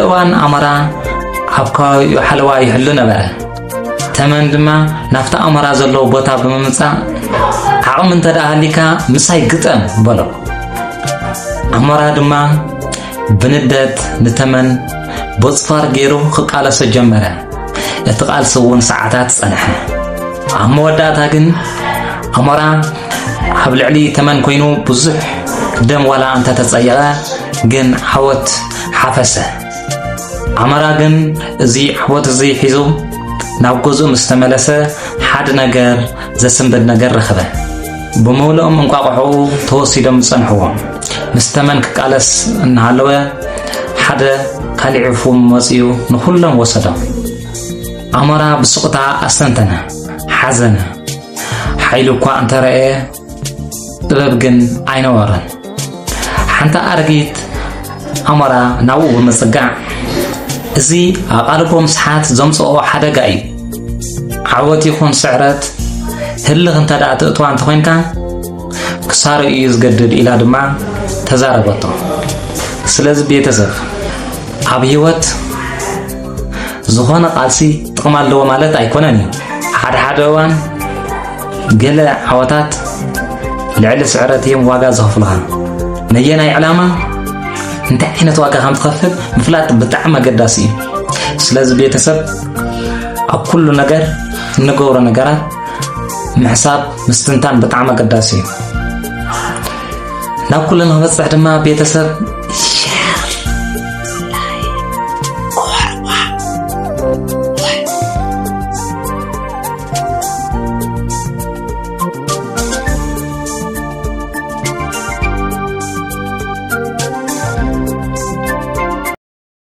እዋን ኣሞራ ኣብ ከባቢኡ ሓለዋ ይሕሉ ነበረ። ተመን ድማ ናብቲ ኣሞራ ዘለዎ ቦታ ብምምጻእ፣ "ዓቕሚ እንተ ደኣ ሃሊካ ምሳይ ግጠም" በሎ። ኣሞራ ድማ ብንደት ንተመን ቦጽፋር ገይሩ ክቃለሶ ጀመረ። እቲ ቃልሲ እውን ሰዓታት ጸንሐ። ኣብ መወዳእታ ግን ኣሞራ ኣብ ልዕሊ ተመን ኮይኑ ብዙሕ ደም ዋላ እንተተጸየቐ ግን ዓወት ሓፈሰ። ኣሞራ ግን እዚ ዓወት እዚ ሒዙ ናብ ገዝኡ ምስ ተመለሰ ሓደ ነገር ዘስንብድ ነገር ረኸበ። ብምሉኦም እንቋቑሖኡ ተወሲዶም ጸንሕዎ። ምስ ተመን ክቃለስ እናሃለወ ሓደ ካሊዕ ፉም መጺኡ ንኹሎም ወሰዶም። ኣሞራ ብስቕታ ኣስተንተነ፣ ሓዘነ። ሓይሉ እኳ እንተረኣየ ጥበብ ግን ኣይነበሮን። ሓንቲ ኣረጊት ኣሞራ ናብኡ ብምጽጋዕ፣ "እዚ ኣቓልቦ ምስሓት ዘምጽኦ ሓደጋ እዩ። ዓወት ይኹን ስዕረት ህልኽ እንተ ደኣ ትእትዋ እንተኾይንካ፣ ክሳሩ እዩ ዝገድድ" ኢላ ድማ ተዛረበቶ። ስለዚ ቤተሰብ ኣብ ህይወት ዝኾነ ቃልሲ ጥቕሚ ኣለዎ ማለት ኣይኮነን እዩ። ሓደ ሓደ እዋን ገለ ዓወታት ልዕሊ ስዕረት እዮም ዋጋ ዘኽፍሉኻ። ነየናይ ዕላማ እንታይ ዓይነት ዋጋ ከም ትኸፍል ምፍላጥ ብጣዕሚ ኣገዳሲ እዩ። ስለዚ ቤተሰብ ኣብ ኩሉ ነገር እንገብሮ ነገራት ምሕሳብ ምስትንታን ብጣዕሚ ኣገዳሲ እዩ። ናብ ኩሉ ንኽበጽሕ ድማ ቤተሰብ